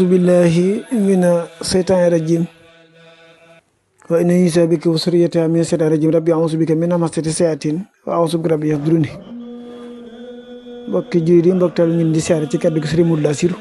أعوذ بالله من الشيطان الرجيم وإن يعيذ بك وذريتها من الشيطان الرجيم ربي أعوذ بك من همزات الشياطين وأعوذ بك ربي يحضرون mbokki jullit yi mbokk tal ñun di siyaare ci kàddu gi Sëriñ Modou Lassirou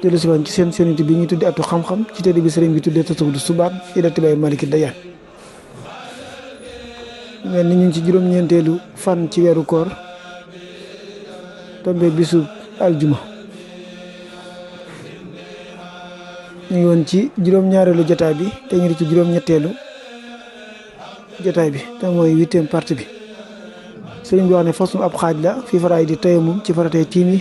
dellu si woon ci seen unité bi ñuy tudde atu xam-xam ci tëdd bi sëriñ bi tuddee tasawudu subaat ila tibaay maliki dayaan mel ni ñu ngi ci juróom-ñeenteelu fan ci weeru koor tombe bisu aljuma ñu ngi woon ci juróom-ñaareelu jotaay bi te ñu ngi ci juróom-ñetteelu jotaay bi te mooy 8e partie bi sëriñ bi wax ne façon ab xaaj la fi faraay di tayamum ci faratay tiim yi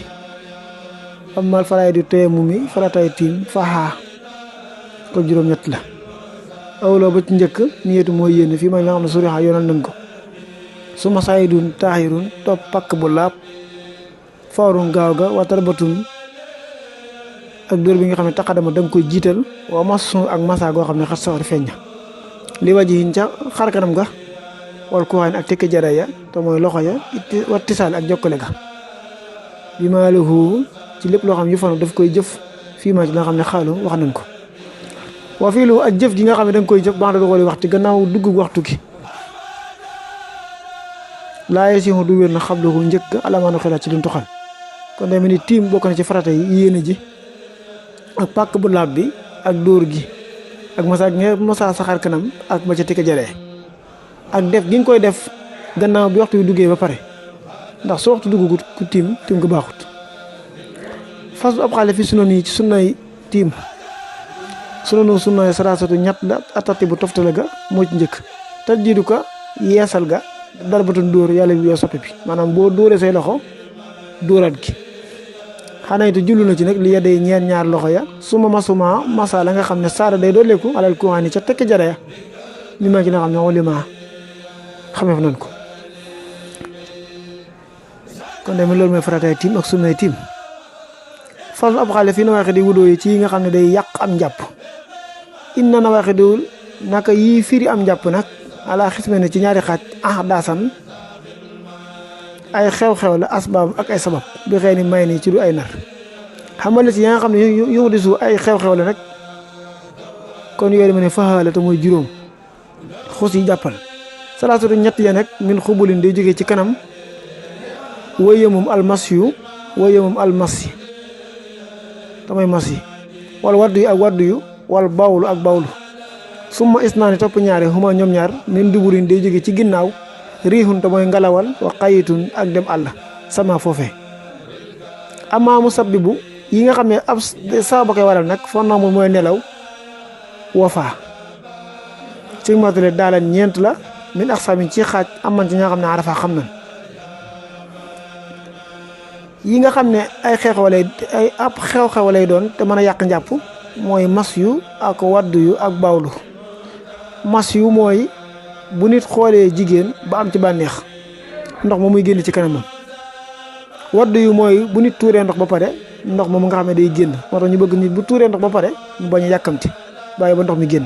amal faraay di tayamum yi faratay tiim faxaa kon juróom-ñett la awloo ba ci njëkk niyetu mooy yéene fii may la xam ne surixa yoonal nañ ko su ma saayidun taaxirun topp pakk bu laab fawrun gaaw ga watar batun ak dóor bi nga xam ne taqadama da nga koy jiital wa masu ak masa goo xam ne xat sawar feeñ li waji yiñ ca xar kanam ga wal kuwaan ak tekki jara ya te mooy loxo ya wat tisaal ak jokkale ga bi maa lahu ci lépp loo xam ne yu fanu daf koy jëf fii maa ci la nga xam ne xaalu wax nañ ko waa fii lu ak jëf gi nga xam ne da nga koy jëf banda du xooli waxtu gannaaw dugg waxtu gi laaye si du wér na xabluhu njëkk alamaanu xilaat ci luñ tuxal kon day mel ni tiim bokk na ci farata yi yéene ji ak pàkk bu laab bi ak dóor gi ak masa saxaar kanam ak ba ca tikka jaree ak def gi nga koy def gannaaw bi waxtu yu duggee ba pare ndax su waxtu duggugut ku tiim ko baaxut fas bu ab xaale fi sunoon yi ci sunnay tiim sunnay sarasatu ñett la atati bu toftale ga moo ci njëkk tajdiidu ko yeesal ga dara batoon dóor yàlla bi yoo soppe bi maanaam boo dóoree say loxo dóoraat gi xanaa it jullu na ci nag li yeddee ñeen ñaar loxo ya suma masa la nga xam ne saara day dooleeku alal kuwaani ca tekk jara ya mi ma ci nga xam ne wali ma xameef nañ ko kon demee loolu mooy faratay tiim ak sunnay tiim fas ab xale fii na waxe di wudoo yi ci yi nga xam ne day yàq am njàpp inna na waxe diwul naka yii firi am njàpp nag ala xisme ne ci ñaari xaaj daasan ay xew-xew la asbaab ak ay sabab bi xëy ni may nii ci du ay nar xamal ci yi nga xam ne yu di su ay xew-xew la nag kon yooyu dama ne faxaala te mooy juróom xus yi jàppal salaasatu ñett ya nag min xubulin day jógee ci kanam wëye moom almas yu damay mas yi wal waddu yu ak waddu yu wal bawlu ak bawlu summa isnaani topp ñaare xuma ñoom ñaar min duburin day jóge ci ginnaaw riixun te mooy ngalawal wa xayitun ak dem àll sama foofe amaamu sabbibu yi nga xam ne ab sababa koy waral nag foo namul mooy nelaw wafaa ci matule daalan ñeent la min ak samin ci xaaj aman ci ñaa xam ne arafa xam nañ yi nga xam ne ay xew-xew lay doon te mën a yàq njàpp mooy mas yu ak waddu yu ak bawlu mas yu mooy bu nit xoolee jigéen ba am ci bànneex ndox ma muy génn ci kanamam waddu yu mooy bu nit tuuree ndox ba pare ndox ma mu nga xam ne day génn moo tax ñu bëgg nit bu tuuree ndox ba pare mu bañ a yàkkamti bàyyi ba ndox mi génn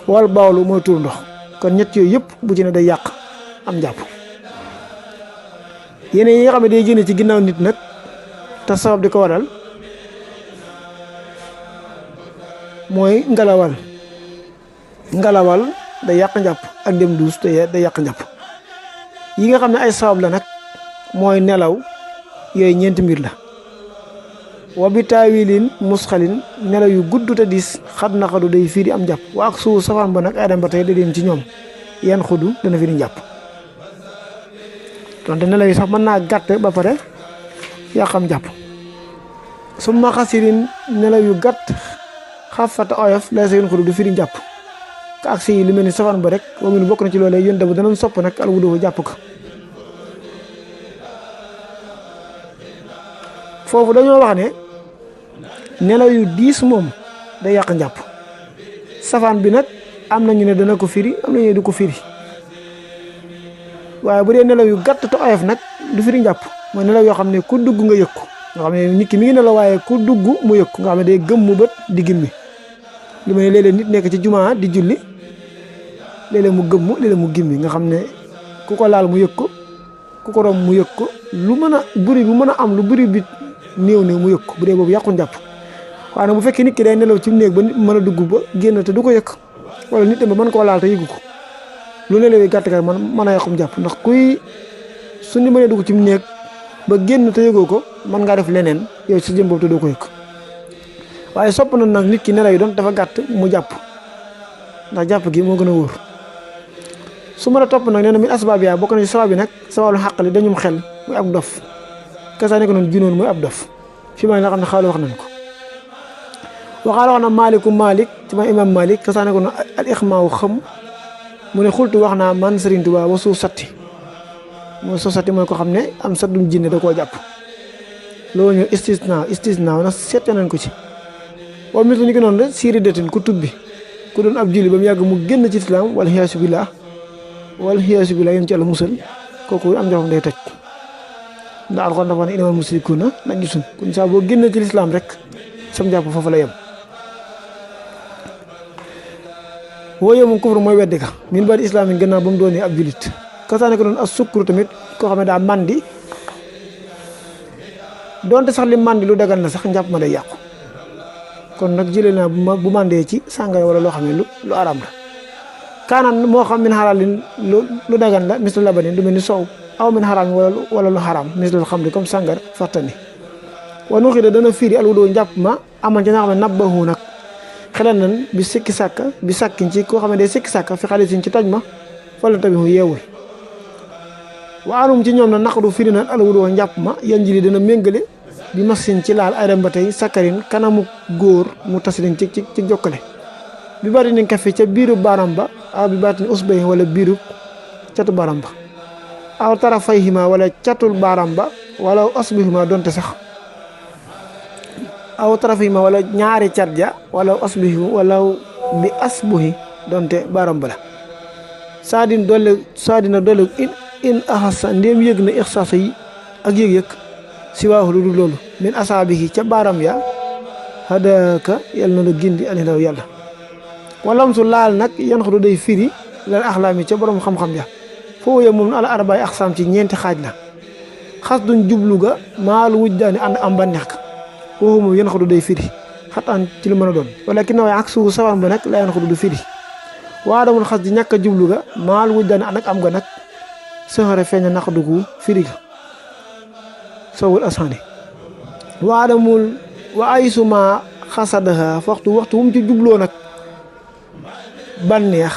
wal bawlu mooy tuur ndox kon ñett yooyu yëpp bu ci ne day yàq am njàpp yeneen yi nga xam ne day génn ci ginnaaw nit nag te sabab di ko waral mooy ngalawal day yàq njàpp ak dem duus te day yàq njàpp yi nga xam ne ay sabab la nag mooy nelaw yooyu ñeenti mbir la wa bi taawilin musxalin nelaw yu gudd te diis xad na xadu day firi am njàpp waa ak suuf safaan ba nag ay dem ba tey da dem ci ñoom yan xudu dana firi njàpp donte nelaw yi sax mën naa gàtt ba pare yàq am njàpp su ma xasirin nelaw yu gàtt xafata oyof lay sa yoon xudu du firi njàpp ka ak si li mel ni safaan ba rek wa mun bokk na ci loolee yón dabu danañ sopp nag al wudu jàpp ko foofu dañoo wax ne nelaw yu diis moom day yàq njàpp safaan bi nag am nañu ne dana ko firi am nañu ne du ko firi waaye bu dee nelaw yu gàtt te oyof nag du firi njàpp mooy nelaw yoo xam ne ku dugg nga yëg ko nga xam ne nit ki mi ngi nelaw waaye ku dugg mu yëg ko nga xam ne day gëm mu bët di gimmi li may léeg-léeg nit nekk ci jumaa di julli léeg-léeg mu gëmm léeg-léeg mu gimmi nga xam ne ku ko laal mu yëg ko ku ko rom mu yëg ko lu mën a buri bu mën a am lu buri bi néew ne mu yëg ko bu dee boobu yàqu njàpp waaye nag bu fekkee nit ki day nelaw ci néeg ba nit mën a dugg ba génn te du ko yëg wala nit ba mën koo laal te yëgu ko lu nelawee gàtt gàtt mën a yàqum jàpp ndax kuy su ni mënee dugg ci néeg ba génn te yëgoo ko mën ngaa def leneen yow si jëm boobu te doo ko yëg waaye sopp na nag nit ki nelaw yi doon dafa gàtt mu jàpp ndax jàpp gi moo gën a wóor su mën a topp nag nee na min asbaab yaa bokk na ci sabab bi nag sababul xàqali dañum xel muy ab dof kasaa nekk noonu junoon muy ab dof fi ma nga xam ne xaalu wax nañ ko waxaala wax na Malik ci ma imam Malik kasaa nekk noonu al ixmaawu xam mu ne xultu wax naa man Sëriñ Tuubaa wa suuf satti mooy suuf satti mooy ko xam ne am saddum jinne da koo jàpp loolu ñu istisna na seet nañ ko ci waaw mis ñu ko noonu de siiri detin ku tubbi ku doon ab julli ba mu yàgg mu génn ci islaam wala xiyaasu billah yéen ci Yàlla musal kooku am joxam day toj ndax Alxuraan dafa ne innamal musrikuuna najisun kon saa boo génn ci lislaam rek sam jàpp foofu la yem wooyee moom kufru mooy weddi ka min baadi islaam yi gannaaw ba mu doonee ab jullit kasaane ko doon as sukkuru tamit koo xam ne daa mandi donte sax li mandi lu dagal na sax njàpp ma day yàqu kon nag jëlee naa bu mandee ci sàngara wala loo xam ne lu araam la kaanaan moo xam min xaraalin lu dagan la mislu labanin lu mel ni soow aw min xaraam wala lu xaraam mislu xamri comme sàngara fartani wanu xi dana firi alwudoo njàpp ma aman ci nga xam ne nabbahu nag xelal nan bi sikki sàkka bi sàkkin ci koo xam ne day sikki sàkka fi xalisin ci toj ma fala tabihu yeewul wa anum ci ñoom na naqdu firi nan alwudoo njàpp ma yan jili dana méngale bi masin ci laal adam ba tey sakkarin kanamu góor mu tasilin ci jokkale bi bari ni kafe ca biiru baram ba aw bi baatini usbay wala biiru catu baram ba aw tarafayhima wala catul baram ba wala asbihima donte sax aw tarafayhima wala ñaari carja wala asbihi wala bi asbuhi donte baram ba la saadina dolle in axasa ndéem yëg na ixsaasa yi ak yëg-yëg si waaxu lu dul loolu min asaabihi ca baram ya hadaka yàlla na la gindi alilaw yàlla walam su laal nag yan xadu day firi lal axlaam yi ca borom xam-xam ya foo ye moom ala arbaay axsaam ci ñeenti xaaj la xas duñ jublu ga maalu wuj daani ànd am ba neex ka foofu moom yan xadu day firi xataan ci lu mën a doon wala ki nawee ak suufu sawar ba nag la yan xadu du firi waa damul xas di ñàkk a jublu ga maalu wuj daani ànd ak am ga nag sëxare feeña naqdugu firi ga sowul asaani waa damul wa ay suma xasadaha waxtu wu mu ci jubloo nag bànneex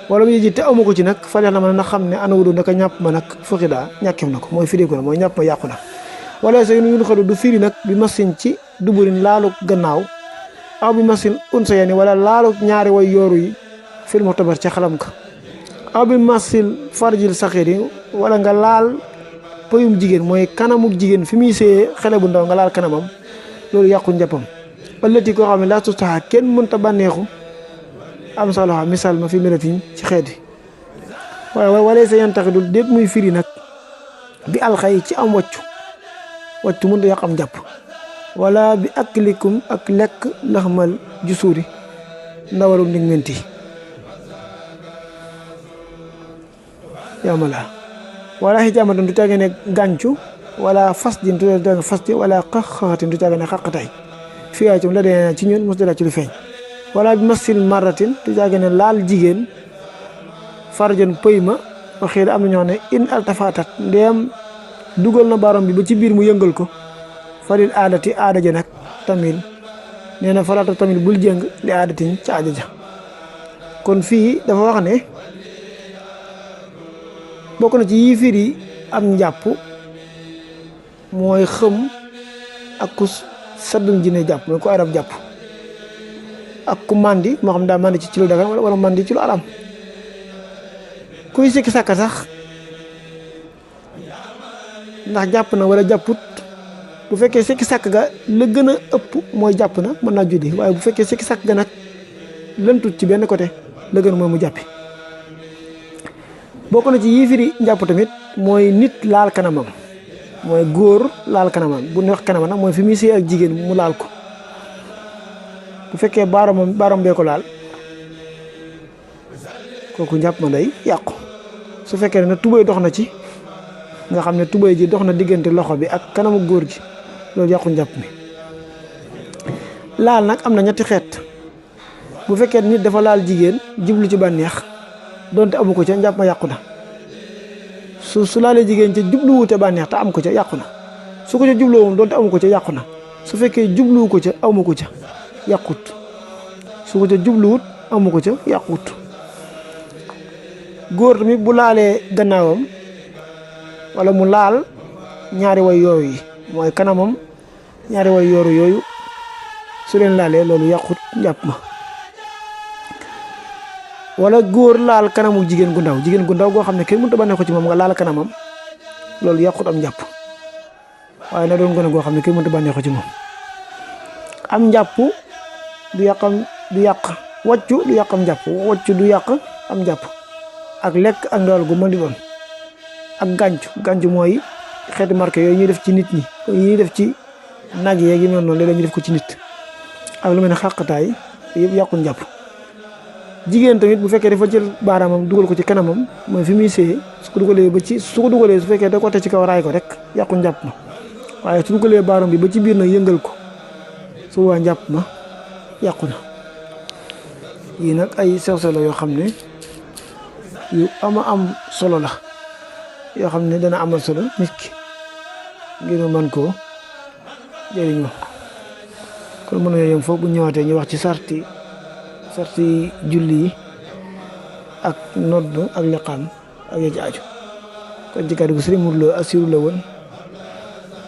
wala mu yëji te amu ko ci nag fajax na ma na xam ne ana wudu naka ñàpp ma nag fukki daa ñàkkeef na ko mooy firi ko na mooy ñàpp ma yàqu na wala sa yun xadu du firi nag bi masin ci duburin laalu gannaaw aw bi masin unsa yani wala laalu ñaari way yooru yi fil muxtabar ca xalam ka aw bi masil farjil saxir yi wala nga laal pëyum jigéen mooy kanamuk jigéen fi muy see xele bu ndaw nga laal kanamam loolu yàqu njàppam ëllëti koo xam ne laa tustaxa kenn mënta bànneexu am saloxa misaal ma fi melatin ci xeet yi waaye wala sa yantaxi dul déet muy firi nag bi alxay ci am wàccu mënta yàq am njàpp wala bi aklikum ak lekk laxmal jusuuri ndawaru ndig menti yamala wala xijaamatin du caage ne gàncu wala fas din du caage fas di wala xaxatin du caage ne xaqatay fiyaa ci la dee ci ñun mos dala ci lu feeñ wala bi masil maratin du caage ne laal jigéen farjan pëy ma waxee da am na ñoo ne in altafatat ndeem dugal na barom bi ba ci biir mu yëngal ko faril aadati aada ja nag tamit nee na farata tamit bul jëng li aadatin ci aada ja kon fii dafa wax ne bokk na ci yii firi am njàpp mooy xëm ak ku saddum jinne jàpp mooy ku arab jàpp ak ku mandi moo xam daa mandi ci lu dagan wala mandi ci lu aram kuy sikki sàkka sax ndax jàpp na wala jàpput bu fekkee sikki sàkk ga la gën a ëpp mooy jàpp na mën naa julli waaye bu fekkee sikki sàkk ga nag lëntut ci benn côté la gën mooy mu jàppi bokk na ci yii firi njàpp tamit mooy nit laal kanamam mooy góor laal kanamam bu ñu wax kanamam nag mooy fi muy sëy ak jigéen mu laal ko bu fekkee baaram bee ko laal kooku njàpp ma day yàqu su fekkee ne tubéy dox na ci nga xam ne tubéy ji dox na diggante loxo bi ak kanamu góor gi loolu yàqu njàpp mi. laal nag am na ñetti xeet bu fekkee nit dafa laal jigéen jublu ci bànneex donte amu ko ca njàpp ma yàqu na su laalee jigéen ca jubluwu ca bànneex te am ko ca yàqu na su ko ca jubluwoon donte amu ko ca yàqu na su fekkee jubluwu ko ca amu ko ca yàqut su ko ca jubluwut amu ko ca yàqut. góor tamit bu laalee gannaawam wala mu laal ñaari way yooyu yi mooy kanamam ñaari way yooru yooyu su leen laalee loolu yàqut njàpp ma. wala góor laal kanamu jigéen gu ndaw goo xam ne kenn mënut a bànneexu ci moom nga laal kanamam loolu yàqut am njàpp waaye na doon gone goo xam ne kenn mënut a bànneexu ci moom. am njàpp du yàq wàccu du yàq am njàpp wàccu du yàq am njàpp ak lekk ak ndawal gu mën di doon ak gàncu mooy xeeti marqué yooyu ñuy def ci nit ñi ñuy def ci nag yeeg yi mel noonu léeg-léeg ñu def ko ci nit ak lu mel ne xàqataay yëpp yàqul njàpp. jigéen tamit bu fekkee dafa jël baaraamam dugal ko ci kanamam mooy fi muy séyee su ko dugalee su fekkee da ko teg ci kaw raay ko rek yàqul njàpp ma waaye su dugalee baaraam bi ba ci biir nag yëngal ko su waa njàpp ma yàqu na. yii nag ay sew-sew la yoo xam ne yu am solo la yoo xam ne dana amal solo nit ki ngir mu mën koo jëriñoo. kon mën na yem foofu bu ñëwaatee ñu wax ci sarti julli yi ak nodd ak liqaam ak ya ci aju. kon ci kàddu gi Sëriñ Modou Lo Assirou la woon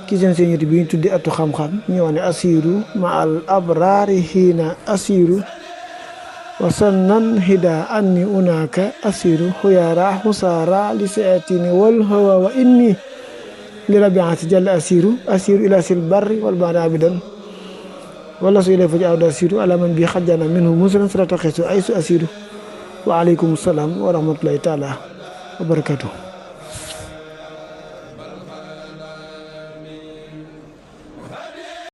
ki seen ñetti bi ñu tuddi atu xam-xam ñu wax ne Assirou ma al abrari xiina Assirou wasannan hida anni unaka Assirou xuyara xusara li seetini wal hawa wa inni li rabiati jalla Assirou ila sil barri wal bada abidan wala su ilay faji awda Assirou ala man bi xajjana minhu muslim salata xisu ay su Assirou wa aleykum salaam wa rahmatullahi taala wa barakatuh.